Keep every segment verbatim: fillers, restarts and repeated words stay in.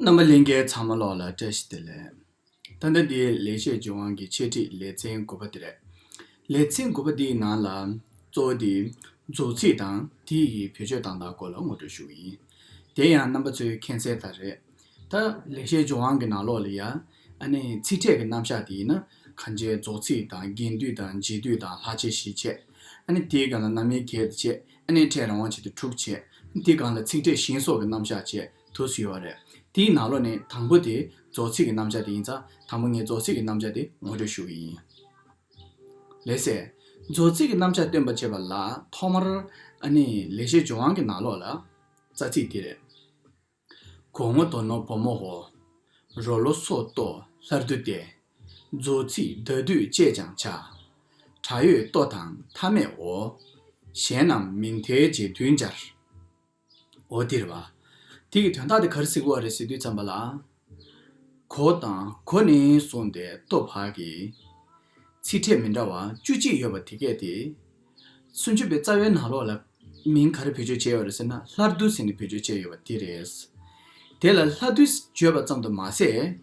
རྣམ་པ་ལྷན་རྒྱས་ཚང་མ་ལོག་ལ་བཀྲ་ཤིས་བདེ་ལེགས། ད་ལྟ་འདི་ལེགས་བཤད་ལྗོན་དབང་གི་འཆད་ཁྲིད་ལེ་ཚན་དགུ་པ་དེ་རེད། ལེ་ཚན་དགུ་པ་འདིའི་ནང་ལ་གཙོ་བོ་དེ་རྫོགས་ཚིག་དང་དེ་ཡི་བེད་སྤྱོད་སྟངས་དག་སྐོར་ལ་ངོ་སྤྲོད་ཞུ་གི་ཡིན། དེ་ཡང་རྣམ་པ་ཚོས་མཁྱེན་གསལ་ལྟར་རེད། ད་ལེགས་བཤད་ལྗོན་དབང་གི་ནང་ལོགས་ལ་ཡ། ཨ་ནི་ཚིག་ཕྲད་ཀྱི་རྣམ་གཞག་དེ་ཡིན་ན། གང་ཅི་རྫོགས་ཚིག་དང་རྒྱན་སྡུད་དང་རྗེས་སྡུད་དང་ལྷག་བཅས་བཞི་བྱས། ཨ་ནི་དེའི་སྒང་ལ་རྣམ་དབྱེ་བརྒྱད་བྱས། ཨ་ནི་ཕྲད་རང་དབང་བྱས་ཏེ་དྲུག་བྱས། དེའི་སྒང་ལ་ཚིག་ཕྲད་གཞན་སོགས་ཀྱི་རྣམ་གཞག་བཅས་དུ་ཞུས་པ་རེད། དེའི་ནང་ལོགས་ནས་དང་པོ་དེ་རྫོགས་ཚིག་གི་རྣམ་གཞག་དེ་ཡིན་ཙང་། དང་པོ་ངས་རྫོགས་ཚིག་གི་རྣམ་གཞག་དེ་ངོ་སྤྲོད་ཞུ་གི་ཡིན། ལགས་སེ། རྫོགས་ཚིག་གི་རྣམ་གཞག་སྟོན་པར་བྱེད་པ་ལ་ཐོག་མར་ཨ་ནི་ལེགས་བཤད་ལྗོན་དབང་གི་ནང་ལོགས་ལ་རྩ་ཚིག་འདི་རེད། གོ་ངོ་དོ་ནོ་བོ་མོ་ཧོ། རོ་ལོ་སོ་ཏོ་ལྷ་རྡུ་སྟེ། རྫོགས་ཚིག་ཟླ་སྡུད་ཅེས་ཀྱང་བྱ། སྒྲ་ཡོད་ལྟོ་དང་མཐའ་མེད་འོ། གཞན་རྣམས་མིང་མཐའི་རྗེས་མཐུན་སྦྱར། འོ་འདིར་བ། དེ་གི་དོན་དག་དེ་ག་རེ་ཟེར་གི་ཡོད་རེད་ཟེར་དུས་ཙམ་པ་ལ། གོ་དང་གོ་ནས་བཟུང་སྟེ་ལྟོ་བར་གྱི་ཚིག་ཕྲད་མི་འདྲ་བ་བཅུ་གཅིག་ཡོད་པ་དེ་གས་དེ། སུམ་ཅུ་པའི་རྩ་བའི་ནང་ལོགས་ལ་མིང་ག་རེ་བེད་སྤྱོད་བྱས་ཡོད་རེད་ཟེར་ན། ལྷ་རྡུ་ཟེར་ནས་བེད་སྤྱོད་བྱས་ཡོད་པ་དེ་རེད། དེ་ལ་ལྷ་རྡུ་བརྗོད་པ་ཙམ་དུ་མ་ཟད།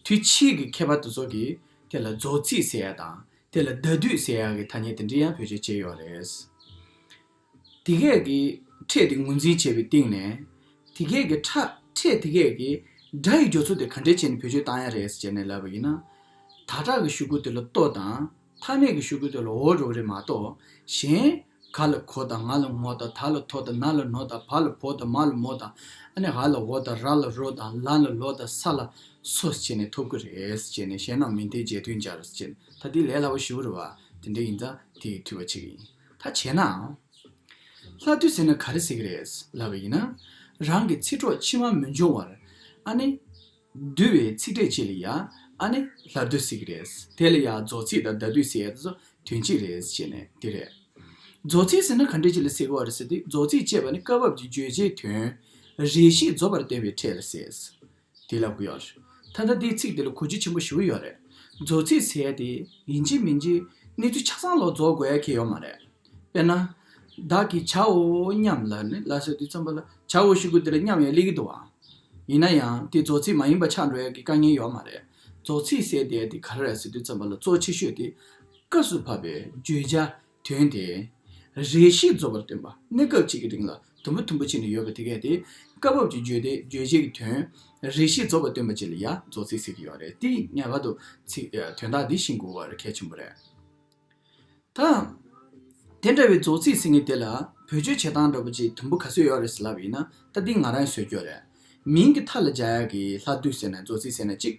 དུས་ཕྱིས་ཀྱི་མཁས་པ་དེ་ཚོ་གིས་དེ་ལ་རྫོགས་ཚིག་ཟེར་ཡ་དང་། དེ་ལ་ཟླ་སྡུད་ཟེར་ཡག་གི་ཐ་སྙད་དེ་འདྲ་ཡང་བེད་སྤྱོད་བྱས་ཡོད་རེད། དེ་གས་ཀྱི་ཕྲད་དེ་ངོས་འཛིན་བྱས་པའི་སྟེང་ནས། དེ་གས་ཀྱི་ཕྲ་ཕྲད་དེ་གས་ཀྱི་སྒྲ་ཡི་སྦྱོར་ཚུལ་དེ་ག་འདྲས་བྱས་ནས་བེད་སྤྱོད་བཏང་ཡ་རེད་ཟེར་ནས་ལབ་པ་ཡིན་ན། ད་དྲག་གི་གཞུག་གུ་དེ་ལ་ལྟོ་དང་མཐའ་མེད་ཀྱི་གཞུག་གུ་དེ་ལ་འོ་འགྲོ་གི་རེད་མ་གཏོགས། གཞན་ག་ལ་གོ་དང་ང་ལ་ངོ་དང་ད་ལ་དོ་དང་ན་ལ་ནོ་དང་བ་ལ་བོ་དང་མ་ལ་མོ་དང་། ཨ་ནི་འ་ལ་འོ་དང་ར་ལ་རོ་དང་ལ་ལ་ལོ་དང་ས་ལ་སོ་ཟེར་ནས་ཐོབ་ཀྱི་རེད་ཟེར་ནས། གཞན་རྣམས་མིང་མཐའི་རྗེས་མཐུན་སྦྱར་ཟེར་ནས། ད་དེ་ལས་སླ་པོ་ཞེ་པོ་རེད་བ། དེ་འདྲ་ཡིན་ཙང་དེ་ཡི་འཐུས་པ་ཆེ་གི་ཡིན། ད་བྱས་ན། ལྷ་རྡུ་ཟེར་ན་ག་རེ་ཟེར་གི་རེད་ལབ་པ་ཡིན་ན། རང་གི་ཚིག་གྲོགས་ཕྱི་མ་མི་འབྱུང་བར་ཨ་ནི་བསྡུ་བའི་ཚིག་ཕྲད་ཅིག་ལ་ཡ་ཨ་ནི་ལྷ་རྡུ་ཟེར་གི་རེད། དེ་ལ་ཡ་རྫོགས་ཚིག་དང་ཟླ་སྡུད་ཟེར་ཡ་དེ་ཚོ་དོན་གཅིག་རེད་ཅེས་ནས་འདི་རེད། རྫོགས་ཚིག་ཟེར་ན་ག་འདྲ་ཅིག་ལ་ཟེར་གི་ཡོད་རེད་ཟེར་དུས། རྫོགས་ཚིག་ཅེས་པ་ནི་སྐབས་བབ་ཀྱི་བརྗོད་བྱའི་དོན་རེ་ཞིག་རྫོགས་པར་སྟོན་པའི་ཕྲད་ལ་ཟེར། དེ་ལབ་ཀྱི་ཡོད་རེད། ད་ལྟ་འདིའི་ཚིག་དེ་ལ་གོ་རྒྱུ་ཆེན་པོ་ཞེ་པོ་ཡོད་རེད། རྫོགས་ཚིག་ཟེར་ཡ་དེ་ཡིན་གཅིག་མིན་གཅིག་གནས་ཚུལ་ཆ་ཚང་ལ་རྫོགས་དགོས་ཡ་གང་ཡང་ཡོད་མ་རེད། དཔེར་ན། བདག་གིས་བྱའོ་སྙམ་ལབ་ནས་ལབ་ཟེར་དུས་ཙམ་པ་ལ། བྱའོ་ཞུ་གི་དེ་ལ་སྙམ་ཡ་སླེབས་ཀྱི་འདུག་བ། ཡིན་ན་ཡང་དེ་རྫོགས་ཚིག་མ་ཡིན་པ་ཆགས་འགྲོ་ཡ་གི་དཀའ་ངལ་ཡོད་མ་རེད། རྫོགས་ཚིག་ཟེར་དེ་དེ་ག་རེ་རེད་ཟེར་དུས་ཙམ་པ་ལ། གཙོ་ཆེ་ཤོས་དེ་སྐབས་སུ་བབས་པའི་བརྗོད་བྱ་དོན་དེ་རེ་ཞིག་རྫོགས་པར་སྟོན་པ། གནས་སྐབས་གཅིག་གི་རིང་ལ་དུམ་བུ་དུམ་བུ་བྱས་ནས་ཡོད་པ་དེ་གས་དེ། སྐབས་བབ་ཀྱི་བརྗོད་དེ་བརྗོད་བྱེད་ཀྱི་དོན་རེ་ཞིག་རྫོགས་པར་སྟོན་པ་ཅིག་ལ་ཡ་རྫོགས་ཚིག་ཟེར་གྱི་ཡོད་རེད། དེ་ངེས་པར་དུ་ཚིག་དོན་དག་འདི་ཤེས་དགོས་པ་རེད། གལ་ཆེན་པོ་རེད། ད། དེ་འདྲ་བའི་རྫོགས་ཚིག་ཟེར་མཁན་དེ་ལ་བེད་སྤྱོད་བྱེད་སྟངས་འདྲ་པོ་ཅིག་དུམ་བུ་ག་ཚོད་ཡོད་རེད་ཟེར་ལབ་པ་ཡིན་ན། ད་འདི་ང་རང་བཟོས་རྒྱུ་རེད། མིང་གི་མཐའ་ལ་སྦྱར་ཡག་གི་ལྷ་རྡུ་ཟེར་ན། རྫོགས་ཚིག་ཟེར་ན་གཅིག་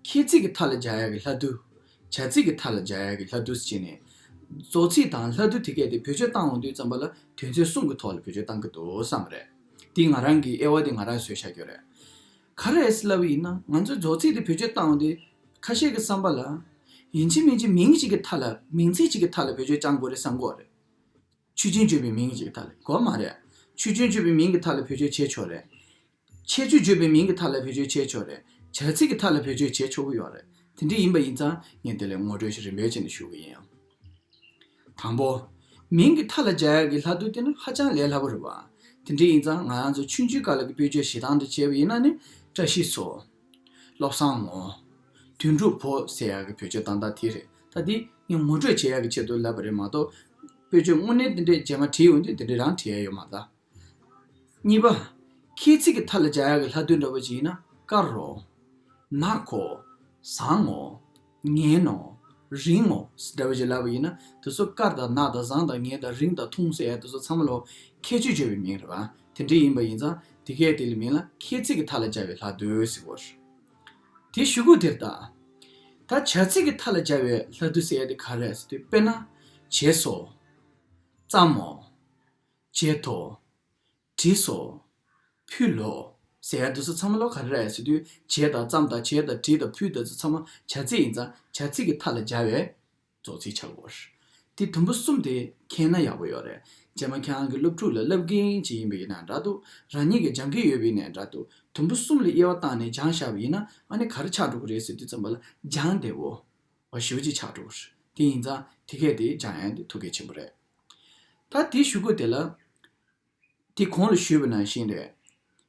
ཁྱད་ཚིག་གི་མཐའ་ལ་སྦྱར་ཡག་གི་ལྷ་རྡུ། བྱ་ཚིག་གི་མཐའ་ལ་སྦྱར་ཡག་གི་ལྷ་རྡུ་ཟེར་ནས། རྫོགས་ཚིག་དང་ལྷ་རྡུ་དེ་གས་དེ་བེད་སྤྱོད་བཏང་འོང་དུས་ཙམ་པ་ལ་དོན་ཚན་གསུམ་གྱི་ཐོག་ལ་བེད་སྤྱོད་བཏང་གི་འདུག་བསམ་པ་རེད། འདི་ང་རང་གི་དབྱེ་བ་དེ་ང་རང་བཟོས་བཞག་རྒྱུ་རེད། ག་རེ་རེད་ཟེར་ལབ་པ་ཡིན་ན། ང་ཚོས་རྫོགས་ཚིག་དེ་བེད་སྤྱོད་བཏང་འོང་དུས། ཁ་ཤས་ཀྱི་བསམ་པ་ལ། ཡིན་གཅིག་མིན་གཅིག་མིང་གཅིག་གི་མཐའ་ལ། མིང་ཚིག་གཅིག་གི་མཐའ་ལ་བེད་སྤྱོད་བཏང་དགོས་རེད་བསམ་གྱི་ཡོད་རེད། ཆོས་ཅན་བརྗོད་པའི་མིང་གཅིག་གི་མཐའ་ལ། དགོས་མ་རེད། ཆོས་ཅན་བརྗོད་པའི་མིང་གི་མཐའ་ལ་བེད་སྤྱོད་བྱས་ཆོག་རེད། ཁྱད་ཆོས་བརྗོད་པའི་མིང་གི་མཐའ་ལ་བེད་སྤྱོད་བྱས་ཆོག་རེད། བྱ་ཚིག་གི་མཐའ་ལ་བེད་སྤྱོད་བྱས་ཆོག་གི་ཡོད་རེད། དེ་འདྲ་ཡིན་པ་ཡིན་ཙང་ངས་དེ་ལ་ངོ་སྤྲོད་ཞིག་རིམ་པས་བྱས་ནས་ཞུ་གི་ཡིན། དང་པོ། མིང་གི་མཐའ་ལ་སྦྱར་ཡག་གི་ལྷ་རྡུ་དེ་ནི་ཧ་ཅང་ལས་སླ་པོ་རེད་བ། དེ་འདྲ་ཡིན་ཙང་ང་རང་ཚོ་ཆུང་ཆུང་སྐབས་ལ་གི་བེད་སྤྱོད་བྱེད་སྟངས་དེ་བྱས་པ་ཡིན་ན་ནི། བཀྲ་ཤིས་སོ། བློ་བཟང་ངོ་། དོན་གྲུབ་བོ་ཟེར་ཡག་གི་བེད་སྤྱོད་སྟངས་དག་དེ་རེད། ད་འདི་ངས་ངོ་སྤྲོད་བྱེད་ཡག་གི་ཆེད་དུ་ལབ་པ་རེད་མ་གཏོགས། བེད་སྤྱོད་དངོས་གནས་དེ་འདྲས་རྗེས་མ་བྲིས་ཡོང་དུས་དེ་འདྲས་རང་བྲིས་ཡ་ཡོད་མ་རེད། གཉིས་པ། ཁྱད་ཚིག་གི་མཐའ་ལ་སྦྱར་ཡག་གི་ལྷ་རྡུ་འདྲ་པོ་ཅིག་ཡིན་ན། དཀར་རོ། ནག་གོ། བཟང་ངོ་། ངན་ནོ། རིང་ངོ་འདྲ་པོ་ཅིག་ལབ་པ་ཡིན་ན། དེ་ཚོ་དཀར་དང་ནག་དང་བཟང་དང་ངན་དང་རིང་དང་ཐུང་ཟེར་ཡ་དེ་ཚོ་ཚང་མ་ལོ་ཁྱད་ཆོས་བརྗོད་པའི་མིང་རེད་བ། དེ་འདྲ་ཡིན་པ་ཡིན་ཙང་དེ་གས་དེ་ལ་མིང་ལ་ཁྱད་ཚིག་གི་མཐའ་ལ་སྦྱར་བའི་ལྷ་རྡུ་ཟེར་གོ། དེ་གཞུག་གུ་དེར་ད། ད་བྱ་ཚིག་གི་མཐའ་ལ་སྦྱར་བའི་ལྷ་རྡུ་ཟེར་ཡ་དེ་ག་རེ་རེད་ཟེར་དུས། དཔེར་ན། བྱས་སོ། བརྩམ་མོ། བྱས་ཐོ། བྲིས་སོ། ཕུལ་ལོ། ཟེར་ཡ་དེ་ཚོ་ཚང་མ་ལོ་ག་རེ་རེད་ཟེར་དུས། བྱས་དང་བརྩམས་དང་བྱས་དང་བྲིས་དང་ཕུལ་དང་དེ་ཚོ་ཚང་མ་བྱ་ཚིག་ཡིན་ཙང་བྱ་ཚིག་གི་མཐའ་ལ་སྦྱར་བའི་རྫོགས་ཚིག་ཆགས་དགོས། དེ་དུམ་བུ་གསུམ་དེ་མཁྱེན་ན་ཡག་པོ་ཡོད་རེད། རྗེས་མ་ཁྱེད་རང་གི་སློབ་ཕྲུག་ལ་བསླབ་མཁན་ཅིག་ཡིན་པ་ཡིན་ན་འདྲ་འདུག་རང་ཉིད་ཀྱིས་སྦྱང་གི་ཡོད་པ་ཡིན་ན་འདྲ་འདུག་དུམ་བུ་གསུམ་ལ་དབྱེ་བ་བཏང་ནས་སྦྱངས་བཞག་པ་ཡིན་ན། ཨ་ནི་ག་རེ་ཆགས་འགྲོ་གི་རེད་ཟེར་དུས་ཙམ་པ་ལ། སྦྱངས་བདེ་བོ་བ་ཞེ་པོ་ཅིག་ཆགས་འགྲོ་གི་རེད། དེ་ཡིན་ཙང་དེ་གས་དེ་སྦྱང་ཡ་དེ་ཐུགས་གལ་ཆེན་པོ་རེད། ད་དེའི་གཞུག་གུ་དེ་ལ། དེ་གོང་ལ་ཞུས་པ་ནང་བཞིན་རེད།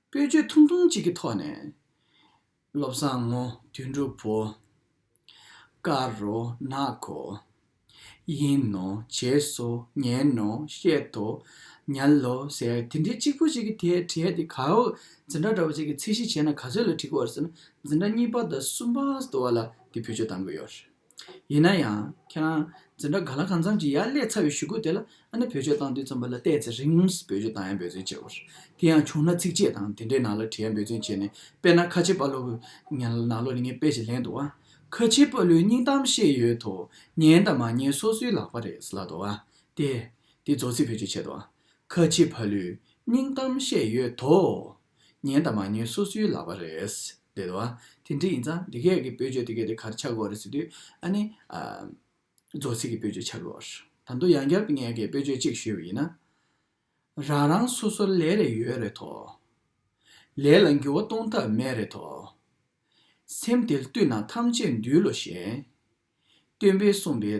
དཔེར་བརྗོད་ཐུང་ཐུང་གཅིག་གི་ཐོག་ནས། བློ་བཟང་ངོ་དོན་གྲུབ་བུ། ཀ་རོ་ན་གོ། ཡིན་ནོ། བྱས་སོ། ཉན་ནོ། བཤད་དོ། ཉལ་ལོ་ཟེར་དེ་འདྲའི་གཅིག་པུ་ཞིག་གི་དེ་བྲིས་ཏེ་ག་འོ་འཛིན་གྲྭ་འདྲ་བོ་ཅིག་གི་ཚད་གཞི་བྱས་ན་ག་ཚོད་ལ་འགྲིག་གི་ཡོད་རེད་ཟེར་ན། འཛིན་གྲྭ་གཉིས་པ་དང་གསུམ་པ་ཟེར་བ་ལ་དེ་བེད་སྤྱོད་གཏང་གི་ཡོད་རེད། ཡིན་ན་ཡང་ཁྱེད་རང་འཛིན་གྲྭ་ག་ལ་གང་འཚམ་ཅིག་ཡར་སླེབས་ཚར་བའི་གཞུག་གུ་དེ་ལ་ཨ་ནི་བེད་སྤྱོད་བཏང་དུས་ཙམ་པ་ལ་ཏོག་ཙམ་རིང་བེད་སྤྱོད་བཏང་ཡ་འབད་བརྩོན་བྱེད་དགོས་རེད། དེ་ཡང་བྱུང་ན་ཚིགས་བཅད་དང་དེ་འདྲའི་ནང་ལ་བྲིས་ཡ་འབད་བརྩོན་བྱས་ནས། དཔེར་ན་ཁ་ཆེ་དཔའ་བློ་གི་ནང་ལོགས་ནས་ངས་དཔེ་ཞིག་ལེན་འདུག་ཨ། ཁ་ཆེ་དཔའ་བློའི་སྙིང་གཏམ་བཤད་ཡོད་དོ། ཉན་དང་མ་ཉན་སོ་སོའི་ལག་པ་རེད་ཟེར་ལབ་འདུག་ཨ། དེ་དེ་རྫོགས་ཚིག་བེད་སྤྱོད་བྱས་འདུག་ཨ། ཁ་ཆེ་དཔའ་བློའི་སྙིང་གཏམ་བཤད་ཡོད་དོ། ཉན་དང་མ་ཉན་སོ་སོའི་ལག་པ་རེད། དེ་འདུག་ཨ། དེ་འདྲ་ཡིན་ཙང་དེ་གས་ཀྱི་དཔེ་བརྗོད་དེ་གས་དེ་ག་རེ་ཆགས་ཀྱི་ཡོད་རེད་ཟེར་དུས་ཨ་ནི། ཨ། རྫོགས་ཚིག་གི་དཔེ་བརྗོད་ཆགས་ཀྱི་ཡོད་རེད། ད་དུང་ཡང་བསྐྱར་ངས་ཀྱི་དཔེ་བརྗོད་གཅིག་ཞུས་པ་ཡིན་ན། རང་རང་སོ་སོར་ལས་རེ་ཡོད་རེད་དོ། ལས་ལ་འགྱུར་བ་གཏོང་ཐབས་མེད་རེད་དོ། སེམས་དེ་ལ་བཏུད་ན་ཐམས་ཅད་འདུལ་ལོ་ཞེས། སྟོན་པས་གསུངས་པའི་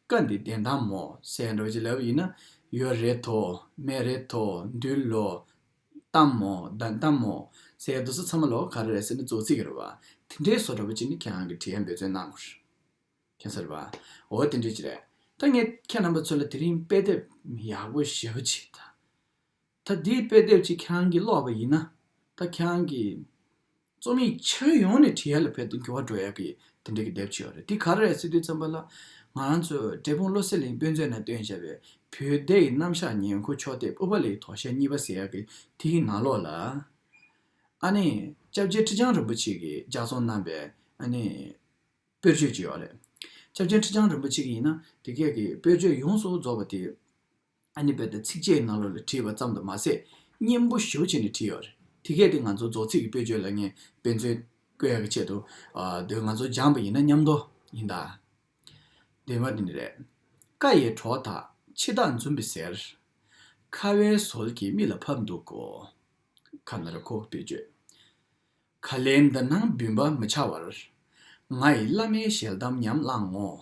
བཀའ་འདི་བདེན་གཏམ་མོ་ཟེར་འདྲ་བོ་ཅིག་ལབ་པ་ཡིན་ན། ཡོད་རེད་དོ། མེད་རེད་དོ། འདུལ་ལོ། གཏམ་མོ། བདེན་གཏམ་མོ་ཟེར་དུས་ཚོ་ཚང་མ་ལོ་ག་རེ་རེད་ཟེར་ན་རྫོགས་ཚིག་གི་རེད་བ། དེ་འདྲའི་བཟོ་འདྲ་བོ་ཅིག་ནི་ཁྱེད་རང་གི་བྲིས་ཡ་འབད་བརྩོན་གནང་དགོས་རེད། མཁྱེན་གསལ་བ། འོ་དེ་འདྲ་ཅིག་རེད། ད་ངས་ཁྱེད་རྣམ་པ་ཚོ་ལ་དེ་རིང་དཔེ་དེབ་ཡག་པོ་ཞེ་པོ་ཅིག་ད། ད་འདིའི་དཔེ་དེབ་ཅིག་ཁྱེད་རང་གིས་ཀློག་པ་ཡིན་ན། ད་ཁྱེད་རང་གིས་རྩོམ་ཡིག་ཆ་ཡོང་ནས་བྲིས་ཡ་ལ་དཔེ་དེབ་འགྱུར་བ་འགྲོ་ཡ་གི་དེ་འདྲ་གི་དེབ་ཅིག་ཡོད་རེད། དེ་ག་རེ་རེད་ཟེར་དུས་ཙམ་པ་ལ། ང་རང་ཚོ་འབྲས་སྤུངས་བློ་གསལ་གླིང་དཔེ་མཛོད་ནང་བཏོན་བཞག་པའི་བོད་སྡེ་ཡི་རྣམ་གཞག་ཉིང་ཁུ་ཕྱོགས་བསྡེབས་ཨུཏྤ་ལའི་དོ་ཤལ་གཉིས་པ་ཟེར་ཡ་གི་དེའི་ནང་ལོགས་ལ། ཨ་ནི་སྐྱབས་རྗེ་ཁྲི་བྱང་རིན་པོ་ཆེ་གིས་ལྗགས་རྩོམ་གནང་པའི་ཨ་ནི། དཔེར་བརྗོད་ཅིག་ཡོད་རེད། སྐྱབས་རྗེ་ཁྲི་བྱང་རིན་པོ་ཆེ་གིས་ཡིན་ན་དེ་གས་ཀྱི་དཔེར་བརྗོད་ཡོངས་སུ་རྫོགས་པ་དེ། ཨ་ནི་དཔེ་དེ་ཚིགས་བཅད་ནང་ལོགས་ལ་བྲིས་པ་ཙམ་དུ་མ་ཟད་སྙན་པོ་ཞེ་པོ་བྱས་ནས་བྲིས་ཡོད་རེད། དེ་གས་དེ་ང་ཚོ་རྫོགས་ཚིག་གི་དཔེར་བརྗོད་ལ་ངས་དཔེ་མཛོད་བཀོད་ཡག་གི་ཆེད་དུ། ཨ། དེ་ང་ཚོ་སྦྱངས་པ་ཡིན་ན་མཉམ་དུ་ཡིན་ད། དེ་མ་དེ་ནི་རེད། ཀྭ་ཡི་གྲོགས་དག་འཆི་བདག་འཛུམ་པའི་ཟེར། ཁ་བའི་ཟོལ་གྱིས་མི་ལ་ཕབ་འདུག་གོ། ཁ་ནར་ཁོག་དཔེར་བརྗོད། ག་ལེར་འདི་སྣང་བུམ་པ་མི་འཆའ་བར། ང་ཡི་བླ་མའི་ཞལ་གདམས་ཉམས་བླངས་ངོ་།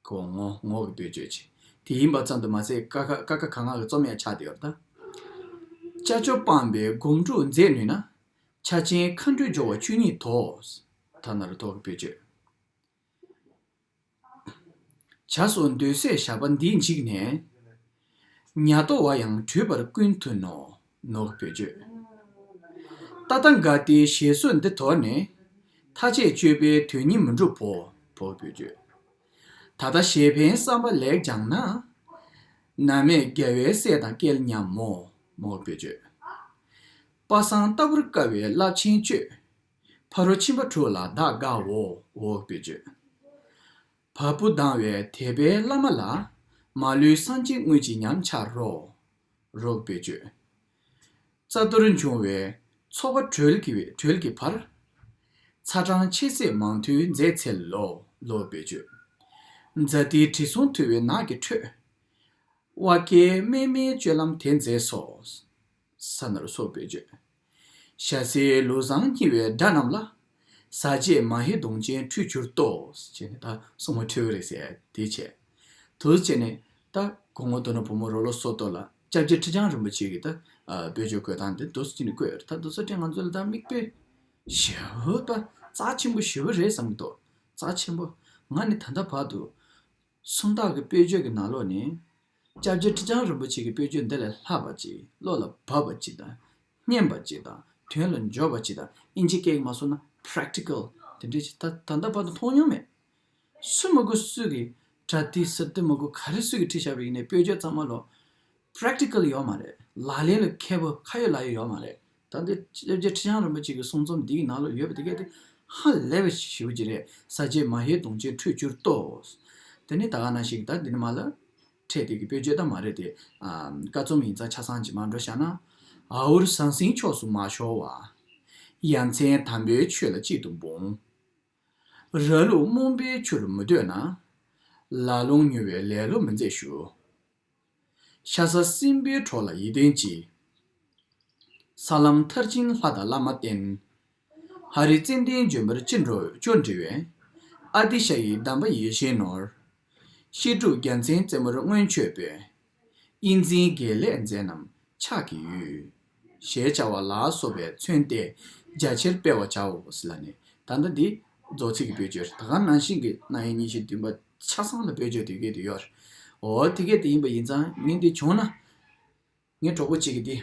གོ་ངོ་ངོ་གི་དཔེར་བརྗོད་ཅིག་དེ་ཡིན་པ་ཙམ་དུ་མ་ཟད་ཀ་ཁ་ཀ་ཁ་ག་ང་གི་རྩོམ་ཡང་ཆགས་བསྡད་ཡོད་ད། ཅ་ཅོ་སྤངས་པའི་སྒོམ་སྒྲུབ་མཛད་ནུས་ན། ཆ་ཆེན་མཁའ་འགྲོའི་སྦྱོར་བ་བཅུ་གཉིས་དོ། ཐ་ན་རུ་ཐོག་གི་དཔེར་བརྗོད། བྱ་སོ་འདོད་སྲེད་ཞགས་པ་འདིས་འཇིགས་ནས། ཉ་ལྟོ་བ་ཡང་བྲོས་པར་ཀུན་མཐུན་ནོ། ནོ་གི་བེད་སྤྱོད། ད་ལྟ་འགའ་དེའི་ཞེ་སོད་འདི་དོར་ནས། ཐ་ཆད་སྤྱོད་པའི་དོན་གཉིས་མི་འགྲུབ་བོ། བོ་གི་བེད་སྤྱོད། ད་ལྟ་གཞན་ཕན་བསམ་པ་ལེགས་སྦྱངས་ན། ནམ་མེད་རྒྱལ་བའི་སྲས་དང་སྐལ་མཉམ་མོ། མོ་གི་བེད་སྤྱོད། པ་སངས་ལྟ་བུར་དཀའ་བའི་རླབས་ཆེན་སྤྱོད། ཕ་རོལ་ཕྱིན་པ་དྲུག་ལ་བདག་དགའ་འོ། འོ་བེད་སྤྱོད། བ་སྤུ་ལྡང་བའི་དད་པའི་བླ་མ་ལ། མ་ལུས་སངས་རྒྱས་དངོས་ཀྱི་ཉམས་འཆར་རོ། རོ་བེད་སྤྱོད། རྩ་གཏོར་འབྱུང་བའི་ཚོགས་པ་གྲོལ་གྱི་གྲོལ་གྱི་བར། ཚ་གྲང་ཆེ་སྲིད་མང་ཐོས་མཛད་འཚལ་ལོ། ལོ་བེད་སྤྱོད། ཛ་ཏིའི་དྲི་བསུང་འཐུལ་བའི་ནགས་ཀྱི་ཁྲོད། དབའ་བསྐྱེད་དམན་མའི་སྤྱོད་ལམ་དེ་མཛད་སོ། ས་ནར་སོགས་བེད་སྤྱོད། ཞྭ་སེར་ལུག་བཟང་སྙི་བའི་དགྲ་རྣམས་ལ། ཟ་བྱེད་མ་ཧེའི་གདོང་ཅན་ཁྲུས་གྱུར་ཏོ། ཅེས་ནས་ད་སྲུང་མ་ཁྲོས་རེད་ཟེར་དེ་བྱས། དུ་བྱས་ནས་ད་གོང་འོག་མདོར་ན་བུ་མོ་རོ་ལོ་སོ་ཏོ་ལ་སྐྱབས་རྗེ་ཁྲི་བྱང་རིན་པོ་ཆེ་གི་ད་བེད་སྤྱོད་བཀོད་སྟངས་དེ་དུ་ཅི་ནས་བཀོད་ཡོད་རེད། ད་དུ་སོ་ཏེ་ང་ཚོ་ལ་ད་མིག་དཔེ་ཞེ་པོ་ད་རྩ་ཆེན་པོ་ཞེ་པོ་རེད་བསམ་གི་འདུག་རྩ་ཆེན་པོ། ང་ནི་ད་ལྟ་བར་དུ། སུམ་རྟགས་ཀྱི་དཔེར་བརྗོད་ཀྱི་ནང་ལོགས་ནས། སྐྱབས་རྗེ་ཁྲི་བྱང་རིན་པོ་ཆེ་གི་དཔེར་བརྗོད་འདི་ལས་ལྷག་པ་ཅིག་བློ་ལ་བབས་པ་ཅིག་དང་། སྙན་པ་ཅིག་དང་། དོན་ལ་འཇོག་པ་ཅིག་དང་། ཨིན་ཇི་སྐད་མ་སོང་ན་པྲེག་ཊི་ཀལ་དེ་འདྲ་ཅིག་ད་ད་ལྟ་བར་དུ་མཐོང་མྱོང་མེད། སུ་མ་དགོས་སུ་གིས་གྲ་ཏི་ཟུར་ཏི་མ་དགོས་ག་རེ་སུ་གིས་ཁྲིད་བཞག་པ་ཡིན་ནའི་དཔེར་བརྗོད་ཚང་མ་ལོ། པྲེག་ཊི་ཀལ་ཡོད་མ་རེད། ལག་ལེན་ལ་མཁས་པོ་ཁ་ཡོད་ལག་ཡོད་ཡོད་མ་རེད། ད་འདི་སྐྱབས་རྗེ་ཁྲི་བྱང་རིན་པོ་ཆེ་གི་གསུང་རྩོམ་འདི་གི་ནང་ལ་ཡོད་པ་དེ་གས་དེ་ཧ་ལས་པའི་ཞེ་པོ་ཅིག་རེད། ཟ་བྱེད་མ་ཧེའི་གདོང་ཅན་ཁྲུས་གྱུར་ཏོ། དེ་ནི་ད་ག་ནང་བཞིན་ད་འདི་ནི་མ་ལ་འཕྲད་དེ་གི་དཔེར་བརྗོད་ད་མ་རེད་དེ། ཨ། ཀ་རྩོམ་ཡིན་ཙང་ཆ་ཚང་ཅིག་མར་འགྲོ་བཞག་ན། འ་འུར་ཟང་ཟིང་ཕྱོགས་སུ་མ་ཤོར་བ། ཡ་མཚན་དམ་པའི་ཆོས་ལ་གཅིག་ཏུ་འབུངས། ར་ལུག་རྨོངས་པའི་ཆུར་མི་སྡོད་ན། ལ་ལུང་ཉུལ་བའི་ལེ་ལོ་མི་མཛད་ཞུ། ཤ་ཟ་སྲིན་པོའི་གྲོགས་ལ་ཡིད་བརྟན་ཅིང་། ས་ལམ་མཐར་ཕྱིན་ལྷ་དང་བླ་མ་བསྟེན། ཧ་རི་ཙན་དན་ལྗོན་པར་ཅི་འགྲོ་ཅོ་འདྲི་བས། ཨ་ཏི་ཤ་ཡི་གདམས་པ་ཡིད་བཞིན་ནོར། བཤད་སྒྲུབ་རྒྱལ་མཚན་རྩེ་མོར་མངོན་མཆོད་པའི། དབྱིག་འཛིན་དགེ་ལེགས་མཛད་རྣམས་ཕྱག་གི་ཡུལ། ཞེས་བྱ་བ་ལ་སོགས་པས་མཚོན་ཏེ། རྒྱ་ཆེར་སྤེལ་བར་བྱའོ་ཟེར་ལབ་ནས། ད་ལྟ་འདི་རྫོགས་ཚིག་གི་བེད་སྤྱོད་རེད། ད་ག་ནང་བཞིན་གྱི་རྣམ་དབྱེ་གཉིས་བཞི་བདུན་པ་ཆ་ཚང་ལ་བེད་སྤྱོད་དེ་གས་དེ་ཡོད་རེད། འོ་དེ་གས་དེ་ཡིན་པ་ཡིན་ཙང་ངས་འདི་བྱུང་ན། ངའི་གྲོགས་པོ་གཅིག་གིས་འདི་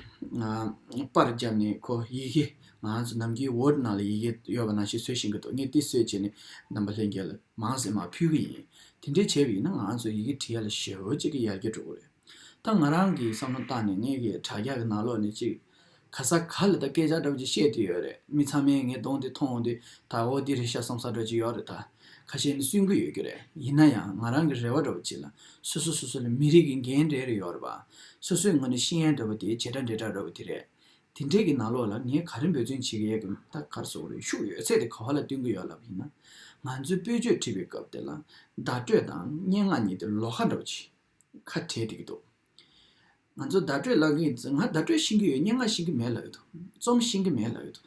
པར་བརྒྱབ་ནས་ཁོ་ཡི་གེ། ང་ཚོ་ནམ་རྒྱུན་ཝར་ཌི་ནང་ལ་ཡི་གེ་ཡོད་པ་ནང་བཞིན་བཟོས་ཤིང་གི་འདུག་ངས་འདི་བཟོས་བྱས་ནས་རྣམ་པ་ལྷན་རྒྱས་ལ་མང་ཙམ་མར་ཕུལ་གི་ཡིན། དེ་འདྲས་བྱས་པ་ཡིན་ན་ང་ཚོ་ཡི་གེ་བྲིས་ཡ་ལ་ཞེ་པོ་ཅིག་གི་ཡར་རྒྱས་འགྲོ་གི་རེད། ད་ང་རང་གི་བསམ་བློ་བཏང་ནས་ངས་ཀྱི་དྲ་རྒྱ་གི་ནང་ལོགས་ནས་ཅིག་ག་ས་ག་ལ་ད་སྐད་ཆ་འདྲ་པོ་ཅིག་བཤད་དུ་ཡོད་རེད། མི་ཚང་མས་ངའི་གདོང་དེ་མཐོང་འོང་དུས་ད་འོ་འདི་རེད་ཤག་བསམ་ས་འདྲ་ཅིག་ཡོད་རེད། ད་ཁ་ཤས་ནི་གསུང་གི་ཡོད་ཀྱི་རེད། ཡིན་ན་ཡང་ང་རང་གི་རེ་བ་འདྲ་པོ་ཅིག་ལ་སོ་སོ་སོ་སོ་ལ་མི་རིགས་ཀྱི་འགན་རེ་རེ་ཡོད་རེད་པ། སོ་སོའི་ངོས་ནས་ཤེས་ཡོན་འདྲ་པོ་དེ་བྱེ་བྲག་འབྲེལ་སྒྲ་འདྲ་པོ་དེ་རེད། དེ་འདྲས་ཀྱི་ནང་ལོགས་ལ་ངས་ག་རེ་འབད་བརྩོན་བྱེད་ཀྱི་ཡོད་ཀྱི་ད་ག་རེ་ཟེར་དགོས་རེད། ཤུགས་ཡོད་ཚད་དེ་ག་བ་ལ་བཏོན་གྱི་ཡོད་ལབ་ཡིན་ན། ང་ཚོས་དཔེར་བརྗོད་བྲིས་པའི་སྐབས་དེ་ལ་བརྡ་སྤྲོད་དང་སྙན་ངག་གཉིས་དེ་ལོགས་ཀ་འདྲ་པོ་ཅིག་ཁ་བྲལ་བསྡད་ཀྱི་འདུག་ང་ཚོ་བརྡ་སྤྲོད་ལབ་ཀྱི་ཡིན་ཙང་ང་བརྡ་སྤྲོད་ཤེས་ཀྱི་ཡོད། སྙན་ངག་ཤེས་ཀྱི་མེད་ལབ་ཀྱི་འདུག་རྩོམ་ཤེས་ཀྱི་མེད་ལབ་ཀྱི་འདུག་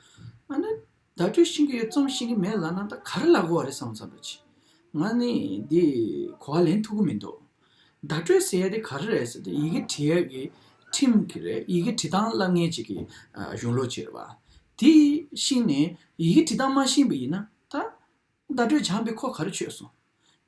ཨ་ནི་བརྡ་སྤྲོད་ཤེས་ཀྱི་ཡོད་རྩོམ་ཤེས་ཀྱི་མེད་ལབ་ན་ད་ག་རེ་ལབ་དགོས་པ་རེད་བསམ་བསམ་འདྲ་ཅིག་ང་ནི་འདི་གོ་བ་ལེན་ཐུབ་ཀྱི་མི་འདུག་བརྡ་སྤྲོད་ཟེར་ཡ་དེ་ག་རེ་རེད་ཟེར་དུས་ཡི་གེ་བྲིས་ཡ་གི་ཁྲིམས་ཀྱི་རེད། ཡི་གེ་བྲིས་སྟངས་བསླབ་མཁན་ཅིག་གི་ཨ་གཞུང་ལུགས་ཅིག་རེད་པ། དེ་ཤེས་ནས་ཡི་གེ་བྲིས་སྟངས་མ་ཤེས་པ་ཡིན་ན་ད་བརྡ་སྤྲོད་སྦྱངས་པའི་ཁོ་ག་རེ་ཆོད་སོང་།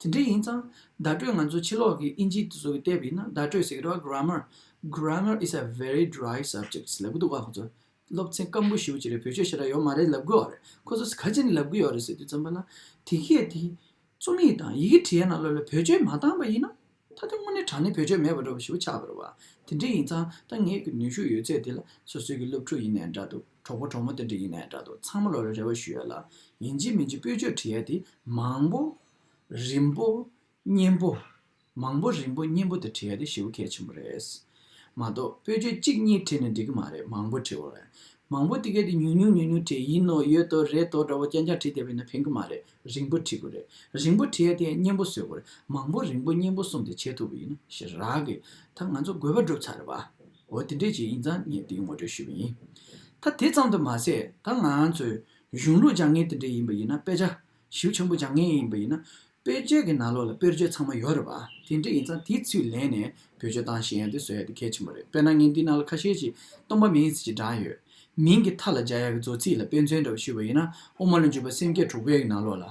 དེ་འདྲ་ཡིན་ཙང་བརྡ་སྤྲོད་ང་ཚོ་ཕྱི་ལོགས་ཀྱི་ཨིན་ཇི་དེ་ཚོ་གིས་བལྟས་པ་ཡིན་ན་བརྡ་སྤྲོད་ཟེར་གྱི་རེད་པ། Grammar, grammar is a very dry subject ལབ་ཀྱི་འདུག་ག་ཁོ་ཚོ། སློབ་ཚན་སྐམ་པོ་ཞེ་པོ་ཅིག་རེད། བེད་སྤྱོད་ཞེ་དྲག་ཡོད་མ་རེད་ལབ་གི་ཡོད་རེད། ཁོ་ཚོས་ག་རེ་བྱས་ནས་ལབ་གི་ཡོད་རེད་ཟེར་དུས་ཙམ་པ་ལ། དེ་གས་དེ་རྩོམ་ཡིག་དང་ཡི་གེ་བྲིས་ཡའི་ནང་ལོགས་ལ་བེད་སྤྱོད་མ་བཏང་པ་ཡིན་ན་ད་དེ་དངོས་གནས་དྲང་གནས་བེད་སྤྱོད་མེད་པ་འདྲ་པོ་ཞེ་པོ་ཆགས་པ་རེད་པ། དེ་འདྲ་ཡིན་ཙང་ད་ངེད་ཀྱི་ནུས་ཤུགས་ཡོད་ཚད་དེ་ལ་སོ་སོའི་གི་སློབ་ཕྲུག་ཡིན་ནའི་འདྲ་འདུག་གྲོགས་པོ་གྲོགས་མོ་དེ་འདྲ་ཡིན་ནའི་འདྲ་འདུག་ཚང་མ་ལོག་ལ་རེ་བ་ཞུ་ཡ་ལ། ཡིན་གཅིག་མིན་གཅིག་བེད་སྤྱོད་བྲིས་ཡ་དེ་མང་པོ། རིང་པོ། སྙན་པོ། མང་པོ་རིང་པོ་སྙན་པོ་དེ་བྲིས་ཡ་དེ་ཞེ་པོ་གལ་ཆེན་པོ་རེད། མ་གཏོགས་བེད་སྤྱོད་གཅིག་གཉིས་བྲིས་ནས་འགྲིག་གི་མ་རེད། མང་པོ་བྲིས་དགོས་རེད། མང་པོ་དེ་གས་དེ་ཉུང་ཉུང་ཉུང་ཉུང་བྲིས་ཡིན་ནོ་ཡོད་དོ་རེད་དོ་འདྲ་བོ་རྐྱང་རྐྱང་བྲིས་བསྡད་པ་ཡིན་ན་ཕན་གི་མ་རེད། རིང་པོ་བྲིས་དགོས་རེད། རིང་པོ་བྲིས་ཡ་དེ་སྙན་པོ་བཟོ་དགོས་རེད། མང་པོ་རིང་པོ་སྙན་པོ་གསུམ་དེ་བྱེད་ཐུབ་པ་ཡིན་ན་ཞེ་དྲག་གི་ད་ང་ཚོ་དགོས་པ་འགྲུབ་ཚར་རེད་པ། འོ་དེ་འདྲས་ཅིག་ཡིན་ཙང་ངས་དེ་ངོ་སྤྲོད་ཞུས་པ་ཡིན། ད་དེ་ཙམ་དུ་མ་ཟད་ད་ང་ཚོའི་གཞུང་ལུགས་སྦྱང་མཁན་དེ་འདྲས་ཡིན་པ་ཡིན་ན། དཔེ་ཆ་ཞིབ་ཆེན་པོ་སྦྱང་མཁན་ཡིན་པ་ཡིན་ན། དཔེ་ཆའི་གི་ནང་ལོགས་ལ་དཔེར་བརྗོད་ཚང་མ་ཡོད་རེད་པ། དེ་འདྲ་ཡིན་ཙང་དེའི་ཚུར་ལེན་ནས་བེད་སྤྱོད་བཏང་ཤེས་ཡ་དེ་བཟོ་ཡ་དེ་གལ་ཆེན་པོ་རེད། དཔེར་ན་ངས་འདི་ནང་ལ་ཁ་ཤས་ཅིག་སྟོང་པ་མིང་ཚིག་ཅིག་བགྲངས་ཡོད། མིང་གི་མཐའ་ལ་སྦྱར་ཡ་གི་རྫོགས་ཚིག་ལ་དཔེ་མཚོན་འདྲ་བོ་ཞུས་པ་ཡིན་ན། དབུ་མ་ལ་འཇུག་པ་སེམས་བསྐྱེད་དྲུག་པའི་གི་ནང་ལོགས་ལ།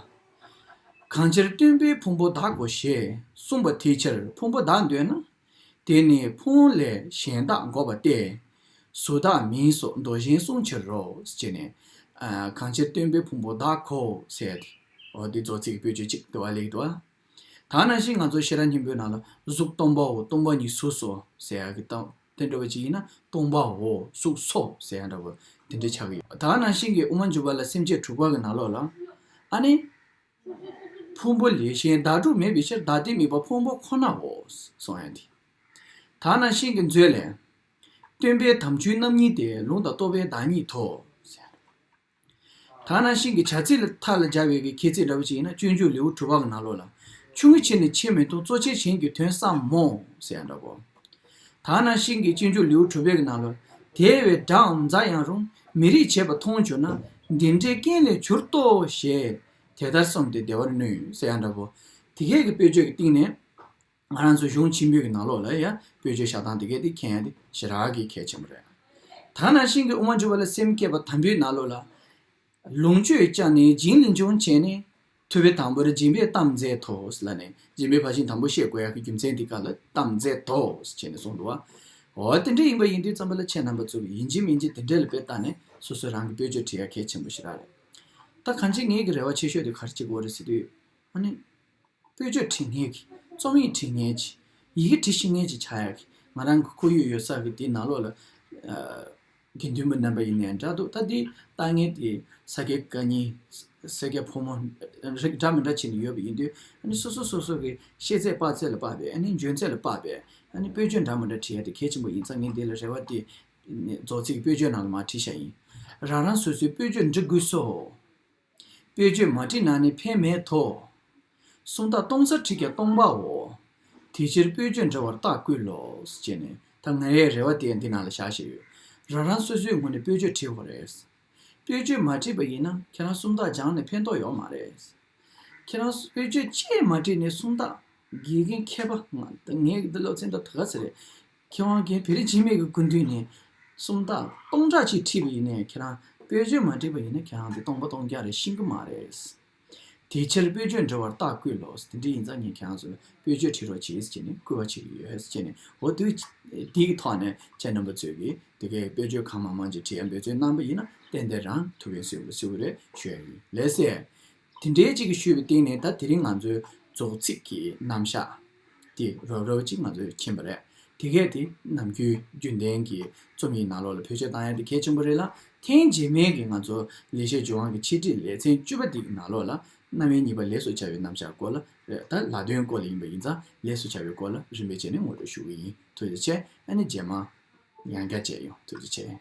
གང་ཕྱིར་སྟོན་པས་ཕུང་པོ་དག་གོ་ཞེས་གསུངས་པ་དེའི་ཕྱིར་ཕུང་པོ་དག་འདོད་ན། དེ་ནི་ཕུང་ལས་གཞན་དག་འགོག་པ་སྟེ། གཟུགས་དག་མིང་སོགས་མདོ་གཞན་གསུངས་ཕྱིར་རོ། ཞེས་ནས། ཨ་གང་ཕྱིར་སྟོན་པས་ཕུང་པོ་དག་གོ་ཟེར་ཏེ། འོ་འདི་རྫོགས་ཚིག་གི་དཔེར་བརྗོད་གཅིག་འདུག་པ་ལེགས་འདུག་པ། ད་ནང་བཞིན་ང་ཚོ་ཤེས་རབ་སྙིང་པོའི་ནང་ལ་གཟུགས་སྟོང་པའོ། སྟོང་པ་ཉིད་གཟུགས་སོ་ཟེར་ཡ་གི་སྟངས་དེ་འདྲ་བ་ཅིག་ཡིན་ན་སྟོང་པའོ་གཟུགས་སོ་ཟེར་ཡ་འདྲ་བ་དེ་འདྲ་ཆགས་ཀྱི་ཡོད། ད་ནང་བཞིན་གྱི་དབུ་མ་འཇུག་པ་ལ་སེམས་བསྐྱེད་དྲུག་པ་གི་ནང་ལོགས་ལ་ཨ་ནི། ཕུང་པོ་ལས་གཞན་བདག་སྒྲུབ་མེད་པའི་ཕྱིར། བདག་ལྟའི་དམིགས་པ་ཕུང་པོ་ཁོ་ནའོ། གསུངས་ཡ་འདི། ད་ནང་བཞིན་གྱི་མཛོད་ལས། སྟོན་པའི་དམ་ཆོས་རྣམ་གཉིས་ཏེ། ལུང་དང་རྟོགས་པའི་བདག་ཉིད་དོ། ཟེར། ད་ནང་བཞིན་གྱི་བྱ་ཚིག་ལ་མཐའ་ལ་སྦྱར་བའི་གི་ཁྱད་ཚིག་འདྲ་བོ་ཅིག་ཡིན་ན། སྤྱོད་འཇུག་ལེའུ་དྲུག་པ་གི་ནང་ལོགས་ལ། ཆུང་ངུའི་ཕྱིར་ནི་ཆེ་མི་མཐོང་། གཙོ་ཆེར་གཞན་གྱི་དོན་བསམ་མོ། ཟེར་ཡ་འདྲ་བོ། ད་ནང་བཞིན་གྱི་སྤྱོད་འཇུག་ལེའུ་དྲུག་པའི་གི་ནང་ལོགས། དེ་བས་འདྲའམ་མཛའ་ཡང་རུང་། མི་རིགས་བྱེད་པ་མཐོང་གྱུར་ན། འདི་འདྲའི་རྐྱེན་ལས་གྱུར་ཏོ་ཞེས། དེ་ལྟར་བསམས་ཏེ་བདེ་བར་ནུས། ཟེར་ཡ་འདྲ་བོ། དེ་གས་ཀྱི་དཔེར་བརྗོད་ཀྱི་སྟེང་ནས། ང་རང་ཚོ་གཞུང་ཆེན་པོའི་གི་ནང་ལོགས་ལ་ཡ་དཔེར་བརྗོད་བཞག་སྟངས་དེ་གས་དེ་མཁྱེན་ཡ་དེ་ཞེ་དྲག་གི་གལ་ཆེན་པོ་རེད། ད་ནང་བཞིན་གྱི་དབུ་མ་འཇུག་པ་ལ་སེམས་བསྐྱེད་པ་དམ་པའི་ནང་ལོགས་ལ། ལོངས་སྤྱོད་ཀྱང་ནི་སྦྱིན་ལས་འབྱུང་བྱས་ནས། ཐུབ་པའི་དང་པོར་སྦྱིན་པས་གཏམས་མཛད་དོ་ལབ་ནས། སྦྱིན་པའི་ཕར་ཕྱིན་དང་པོ་བཤད་དགོས་ཡག་གི་རྒྱུ་མཚན་འདི་ག་ལ་གཏམས་མཛད་དོ་ཟེར་ནས་གསུངས་འདུག་བ། འོ་དེ་འདྲ་ཡིན་པ་ཡིན་དུས་ཙམ་པ་ལ་ཁྱེད་རྣམ་པ་ཚོ་གིས་ཡིན་གཅིག་མིན་གཅིག་དེ་འདྲ་ལ་དཔེ་བལྟས་ནས་སོ་སོ་རང་གི་དཔེར་བརྗོད་བྲིས་ཡག་གལ་ཆེན་པོ་ཞེ་དྲག་རེད། ད་གང་ཅི་ངེད་ཀྱི་རེ་བ་ཆེ་ཤོས་དེ་ག་རེ་བྱེད་དགོས་རེད་ཟེར་དུས། ཨ་ནི། དཔེར་བརྗོད་བྲིས་མཁན་གྱི། རྩོམ་ཡིག་བྲིས་མཁན་གྱི། ཡི་གེ་བྲིས་ཤེས་མཁན་ཅིག་ཆགས་ཡག་གི། ང་རང་གི་ཁོར་ཡུག་ཡོད་ས་གི་དེའི་ནང་ལོགས་ལ། ཨ། དགེ་འདུན་པ་རྣམ་པ་ཡིན་ནའི་འདྲ་འདུག་ད་འདི་ལྟ་མཁན་དེ་ས་སྐྱ་བཀའ་རྙིང་། ས་སྐྱ་ཕོ་མོ་རིགས་འདྲ་མི་འདྲ་བྱས་ནས་ཡོད་པ་ཡིན་དུས། ཨ་ནི་སོ་སོ་སོ་སོ་གི་ཤེས་ཚད་དཔག་ཚད་ལ་དཔག་པའི། ཨ་ནི་འཇོན་ཚད་ལ་དཔག་པའི། ཨ་ནི་དཔེར་བརྗོད་འདྲ་མི་འདྲ་བྲིས་ཡ་དེ་གལ་ཆེན་པོ་ཡིན་ཙང་། ངས་འདི་ལ་རེ་བ་དེ་རྫོགས་ཚིག་གི་དཔེར་བརྗོད་ནང་ལ་མར་བྲིས་བཞག་ཡིན། རང་རང་སོ་སོའི་དཔེར་བརྗོད་འབྲི་དགོས་སོ། དཔེར་བརྗོད་མ་བྲིས་ན་ནི་ཕན་མེད་དོ། སུམ་རྟགས་སྟོང་ཚར་བྲིས་ཀྱང་སྟོང་པའོ། དེ་ཕྱིར་དཔེར་བརྗོད་འབྲི་བར་རྟགས་བསྐུལ་ལོ། ཅེས་ནས་ད་ངའི་རེ་བ་དེ་འདི་ནང་ལ་བཞག་བཞག་ཡོད། རང་རང་སོ་སོའི་ངོས་ནས་དཔེར་བརྗོད་བྲིས་དགོས་རེད། དཔེར་བརྗོད་མ་བྲིས་པ་ཡིན་ན་ཁྱེད་རང་སུམ་རྟགས་སྦྱངས་ནས་ཕན་ཐོགས་ཡོད་མ་རེད། ཁྱེད་རང་དཔེར་བརྗོད་ཅིག་མ་བྲིས་ནས་སུམ་རྟགས། དགེ་རྒན་མཁས་པ། ང་ངའི་འདི་སློབ་ཚན་ད་ད་ག་ཚོད་རེད། མཁས་དབང་རྒན་བེ་རི་འཇིགས་མེད་ཀྱི་སྐུ་མདུན་ནས་སུམ་རྟགས་སྟོང་ཕྲག་གཅིག་ཁྲིད་པ་ཡིན་ནའི་ཁྱེད་རང་ དཔེར་བརྗོད་མ་བྲིས་པ་ཡིན་ན་ཁྱེད་རང་དེ་སྟོང་པ་སྟོང་རྐྱང་རེད། ཤེས་ཀྱི་མ་རེད། དེའི་ཕྱིར་དཔེར་བརྗོད་འབྲི་བར་རྟགས་བསྐུལ་ལོ། དེ་འདྲ་ཡིན་ཙང་ངས་ཁྱེད་རང་ཚོ་ལ་དཔེར་བརྗོད་བྲིས་རོགས་བྱེད་ཟེར་ནས་བསྐུལ་བ་བྱེད་ཀྱི་ཡོད་ཟེར་ནས། འོ་དུས་དེའི་ཐོག་ནས་ཁྱེད་རྣམ་པ་ཚོས་ཀྱིས་དེ་གའི་དཔེར་བརྗོད་གང་མང་མང་ཅིག་བྲིས་ཡ་འབད་བརྩོན་གནང་པ་ཡིན་ན་ཏན་ཏན་རང་ཐུགས་ཕན་གསོས་པ་གསོས་པ་རེད་ཞུ་ཡ་ཡིན། ལགས་སེ། དེ་འདྲའི་ཅིག་གིས་ཞུས་པའི་སྟེང་ནས་ད་དེ་རིང་ང་ཚོའི་རྫོགས་ཚིག་གི་རྣམ་གཞག་དེ་རོབ་རོབ་ཅིག་ང་ཚོས་མཁྱེན་པ་རེད། དེ་གས་དེ་ནམ་རྒྱུན་རྒྱུན་ལྡན་གྱི་རྩོམ་ཡིག་ནང་ལོགས་ལ་བེད་སྤྱོད་བཏང་ཡ་དེ་གལ་ཆེན་པོ་རེད་ལ། ཐེངས་རྗེས་མའི་གི་ང་ཚོ་ལེགས་བཤད་ལྗོན་དབང་གི་འཆད་ཁྲིད་ལེ་ཚན་བཅུ་པ་འདིའི་ནང་ལོགས་ལ་རྣམ་དབྱེ་གཉིས་པ་ལས་སུ་བྱ་བའི་རྣམ་གཞག་སྐོར་ལ་རེད། ད་ལ་དོན་སྐོར་ལ་ཡིན་པ་ཡིན་ཙང་ལས་སུ་བྱ་བའི་སྐོར་ལ་རིམ་པས་བྱས་ནས་ངོ་སྤྲོད་ཞུ་གི་ཡིན། ཐུགས་རྗེ་ཆེ། ཨ་ནི་རྗེས་མ་ཡང་བསྐྱར་མཇལ་ཡོང་། ཐུགས་རྗེ་ཆེ།